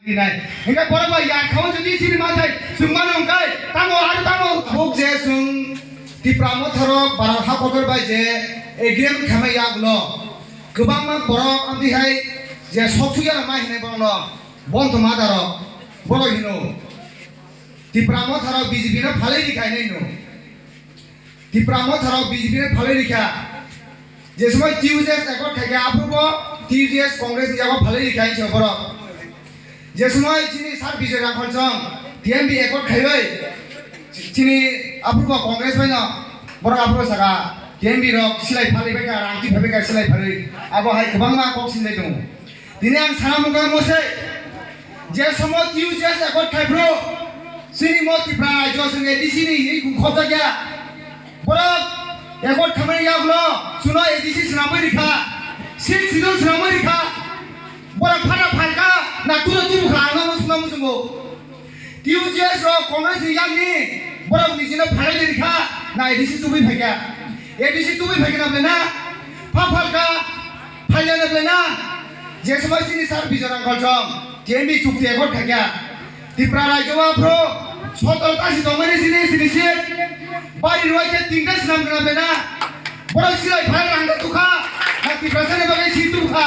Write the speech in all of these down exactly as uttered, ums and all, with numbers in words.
Rinai. Hingke borok bai ya khaui jodi chini manthai chwng mano hingke tamo aro tamo. Tabuk je chwng Tipra Motha rok Bharat ha kotor bai je agreement khamai ya ulo kwbangma borok amtwi hai je sok sui ya ma hinai borok no bon to ma daro borok hino Tipra Motha rok B J P no phalai ri khai nai no. Tipra Motha rok B J P no phalwi rikha. Je somoi T U J S accord khaikha, aphuru bo T U J S Congress ni yago phalwi rikha hinwi se borok. Je somoi chini Sir Bijoy Rangkhol chong T M B accord khaiwi chini aphuru bo Congress bai no borok aphuru saka T M B rok silai phalwi baikha, rang twi phalwi baikha silai phalwi. Abo hai kwbangma kok sinai tongo. Tini ang sana mungkha mo se, je somo T U J S accord khai bro, chini mo Tipra rajyo chwng A D C ni hini khobjakya. Borok accord khamani yakno chwngno A D C swnamwi rikha, Sixth Schedule swnamwi rikha. Borok phana phalka, na turo tubu kha, ang no swnamwi chwngo. T U J S rok Congress ni yakni borok nijino phalai de rikha, na A D C tubui phaikha. A D C tubui phaikha na bwle na? Pha phalka, phailya na bwle na? Je sobai chini Sir Bijoy Rangkhol chong T M B chukti accord khaikha. Tipra rajyo o aphro sotoro tasi tongmani chini chini se. Bari rwai khe tinta swnam kana bwle na? Borok silai phai rang da tukha, na Tiprasa ni bagwi si tukha.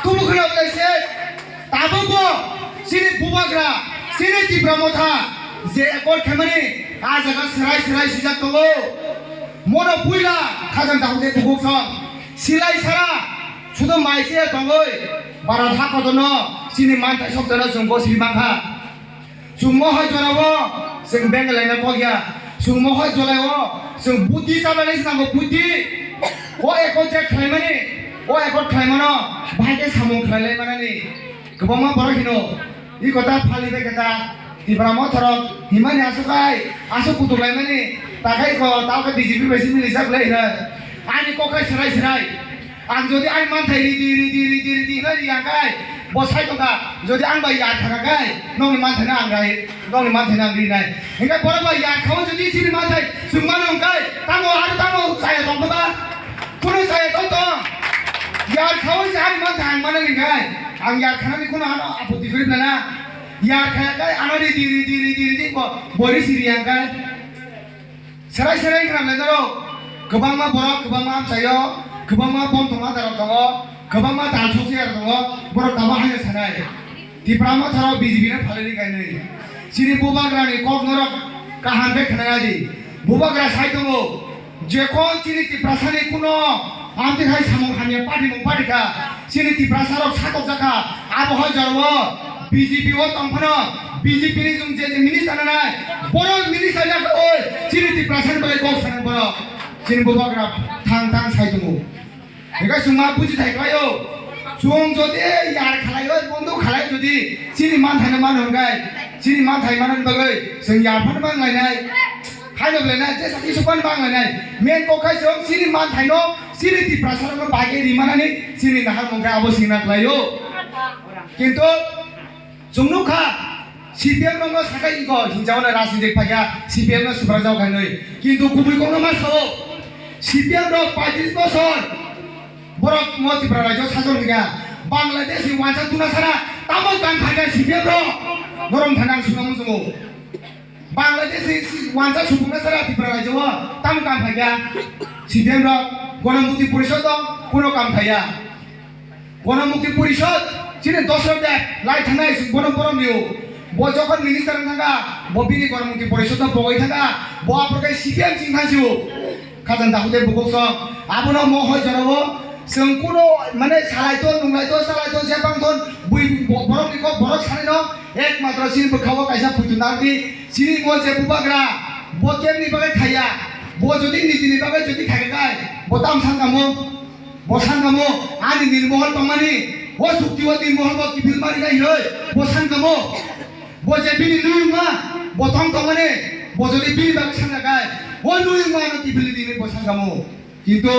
Tubu khna bwle se. Tabukbo chini bubagra, chini Tipra Motha je accord khaimani ah jaga serai serai sijak tongo. Mono puila khajang dahukde bukuk song silai sara sudo mai se tongoi bara tha kotorno chini manthai soktono chwng bo siri mankha. Chwng mohai jorao chwng benglaina kokya. Chwng mohai jorao chwng buddhi chabalai swnamgo buddhi. O accord je khlaimani, o accord khlaimano bahai khe samung khlailai manani kwbangma borok hino. I kota phali bai khe ta Tipra Motha rok himani aswk hai aswk kutuk laimani takhai ko tao khe B J P bai simi lijak lai hino. Ani kok khai serai serai. Ang jodi ai manthai ridi, ridi, ridi, ridi hinai ri ang kai, bo sai tongkha. Jodi ang bai yar khaka kai, nokni manthai no ang rai, nokni manthai no ang rinai. Hingke borok bai yar khaui jodi chini manthai chwng mano hingkai, tamo aro tamo chaya tongkha ba? Kunu chaya tong tong. Yar khaui se ani manthai ang mano hingkai, ang yar khanani kunu ano apotti kori plana. Yar khaya kai ano ridi, ridi, ridi, ridi, bo, bo risi ri ang kai. Serai serai wngkha nai norok, kwbangma borok, kwbangma amchaio, kwbangma bom tongma darok tongo, kwbangma dal sokchaya rok tongo, borok tamo haino sanai. Tipra Motha rok B J P no phalwi ri kainwi. Chini bubagra ni kok norok kaham khe khna ya di. Bubagra sai tongo, jekon chini Tiprasa ni kuno amtwi hai samung hamya party mung party kha. Chini Tiprasa rok sakok jakha, abo hai jorao B J P o tong phano B J P ni jung je je minister nanai, borok minister ya oi, chini Tiprasa ni bagwi kok sanai borok, chini bubagra thang thang sai tongo. Hingke chwng ma buji thai khlai o, chwng jodi yar khlai o, bondo khlai jodi chini manthai no mano hingkai, chini manthai mano bagwi chwng yar phano bang lainai. Haino belai na, jesa kisu pan bang lainai. Main kok khai chwng chini manthaino, chini Tiprasa rokno bagwi rimanani chini nahar mungkha abo singna khlaio. Kintu chwng nukha, C P M rokno sakai iko hinjaono rajnitik phaikha, C P M no subrajak khainwi. Kintu kubui kokno ma sao, C P M rok paitris bosor borok mo Tripura rajyo sason khaikha. Bangladesh ni wansa tuna sara tamo tang phaikha C P M rok. Norok thana ang suna muchungo. Bangladesh ni wansa supungna sara Tripura rajyo o tamo kam khaikha. C P M rok Gonomukti Porishod o kuno kam khaiya. Gonomukti Porishod chini Dosrok de lai thangnai bono borom niyo. Bo jokhon minister wng thangkha, bo bini Gonomukti Porishod no pogoi thangkha, bo aphuru khe C P M ching thangsiyo. Khajang dahu de bukuk song, abono mohoi jorao chwng kuno mane salai ton, nunglai ton, salai ton, jebang ton, bui bo-, borok ni kok borok sanai no. Ekmatro chini bwkhao kaisa phutu narwkdi, chini mo je bubagra, bo kemni bagwi khaiya, bo jodi nijini bagwi jodi khaikha kai, bo tam sankamo, bo sankamo, ani nirmohol tongmani, o chukti o nirmohol bo kiphil mari nai hinoi, bo sankamo, bo je bini nuyungma, bo tong tongmani, bo jodi bini bagwi sanka kai, o nuyungma ano kiphil di hinoi bo sankamo. Kintu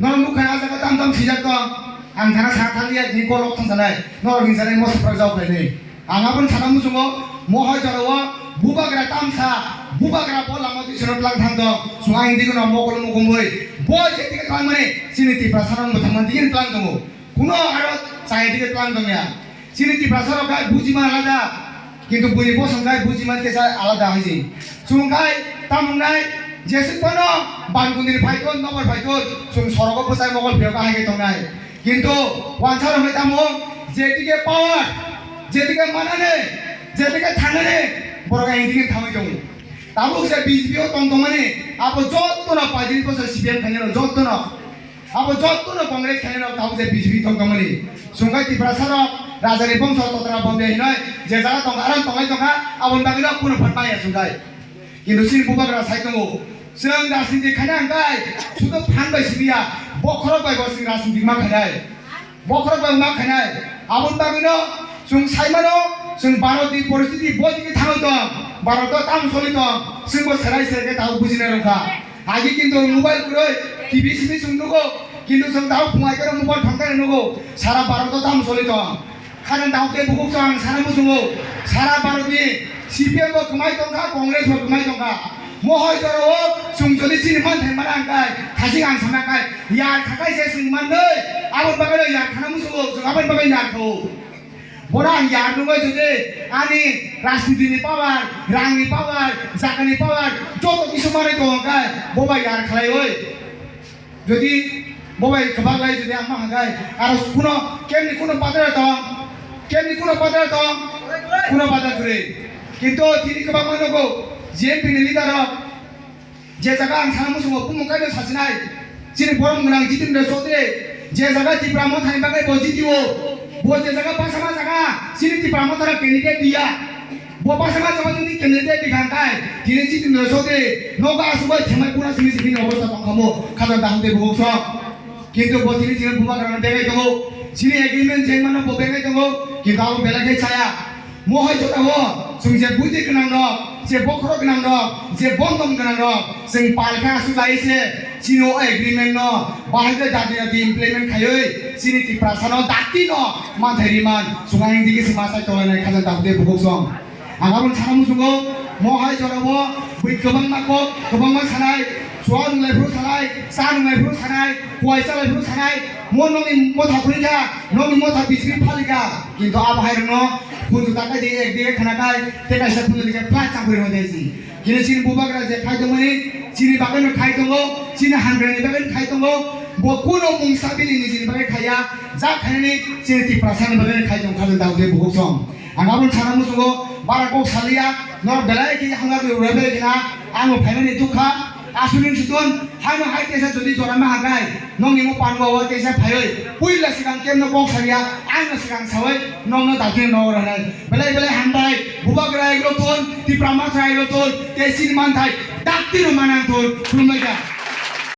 norok nukha na jaga tam tam sijak tong. Ang thana sa thang ya ni kolok thang sanai. Norok hinsanai mo saprak jao khlainai. Ang abon sana muchungo mohoi jorao bubagra tamsa bubagra bo lama twi sero tlang thang tong. Sung ang digi no mokol mukumboi. Bo je dige tlang mani chini Tiprasa rok bo thang mani dige tlang tongo. Kuno aro chai dige tlang tong ya. Chini Tiprasa rok khai bujiman alada, kintu bini bosong khai bujiman kesa alada hai se. Chwng khai tamung nai jesuk phano Bangkundri phaikon, Nokbar phaikon, chwng sorogo bwsai mokol phiyok hai khe tongnai. Kintu wansa rok hai tamo, jedike power, jedike manani, jedike thangnani, borok hai dike thangwi tongo. Tabuk je B J P o tong tongmani, abo jottono paidini bosor C P M khainai rok jottono. Abo jottono Congress khainai rok tabuk je B J P tong tongmani. Chwng khai Tiprasa rok rajani bongso totra bomya hinoi je jaga tong arang tonglai tongkha, aboni bagwi rok kuno phan maya chwng khai. Kintu chini bubagra sai tongo. Chwng rajniti khaina hwnkhe sudo phan bai simi ya, bokhorok bai bo chwng rajniti ma khainai. Bokhorok bai ma khainai. Aboni bagwino chwng sai mano, chwng Bharat ni poristiti bo digi thangwi tong, Bharat o tamo soli tong, chwng bo serai serai khe tabuk bujina rwkha. Agi kintu mobile kwrwi, T V simi chwng nugo, kintu chwng tabuk phungai khe mobile thangkhe nugo, sara Bharat o tamo soli tong. Khajang tabuk tei bukhuk chwng ang sana muchungo, sara Bharat ni C P M bo kwmai tongkha, Congress bo kwmai tongkha. Mohai jorao chwng jodi chini manthai mana hwnkhe, thasing ang sana khai, yar khakai se chwng mannoi, aboni bagwi yar khana muchungo, chwng aboni bagwi yar kho. Bono ang yar nungwi jodi ani rajniti ni power, rang ni power, jaga ni power, joto kisu manwi tongo khai, bo bai yar khlaiwi. Jodi bo bai kwbak lai jodi ang ma hwnkhe, aro kuno kemni kuno badal tong, kemni kuno badal tong, kuno badal kwrwi. Kintu tini kwbangma nogo G M P ni leader rok je jaga ang sana muchungo bumung kaino sasinai, chini borom gwnang Jitendra Chaudhary je jaga Tipra Motha ni bagwi bo jitio, bo je jaga basa ma jaga chini Tipra Motha rok candidate diya. Bo basa ma jama jodi candidate di khan kai, tini Jitendra Chaudhary nogo asugwi themai pura simi simi ni obostha tong kha mo, khajang daham tei bukhuk sok. Kintu bo tini tini bubagra no bengai tongo, chini agreement jeng mano bo bengai tongo, kintu abo belai khe chaya. Mohai jora o chwng je buidi gwnang rok, je bokhorok gwnang rok, je bondom gwnang rok, chwng pal khe asuk lai se, chini o agreement no bahai khe dati dati implement khaiwi, chini Tiprasa no dakti no manthai riman, chwng ayang digi se ma sai tonglainai khajang daham tei bukhuk sok. Ang aboni sana muchungo, mohai jorao bui kwbangma kok, kwbangma sanai, chua nunglai phuru sanai, cha nunglai phuru sanai, kuai chalai phuru sanai, mo nokni motha phuri kha, nokni motha bising phali kha, kintu abo hai rokno phunju takai di, ek di khana kai, tei kaisa phunju di khe pla chang phuri hodi si. Kini chini bubagra je khai tongmani, chini bagwi no khai tongo, chini hamrani bagwi no khai tongo, bo kuno mungsa bini nijini bagwi khaiya, ja khainani chini Tiprasani bagwi no khai tongo, khajang daham tei bukhuk sok. Ang aboni sana muchungo bara kok saliya, norok belai khe hamya rwrwi belai khe na, ang bo phaimani dukha, aswk wng si ton, haino hai teisa jodi jora ma hakai, nokni mo pango o teisa phaiwi, puila swkang kemno kok saliya, ang no swkang sawi, nokno dakti no nogo rwnai. Belai belai hambai, bubagra ego ton, Tipra Motha ego ton, tei chini manthai, dakti no manang ton, khulumlaikha.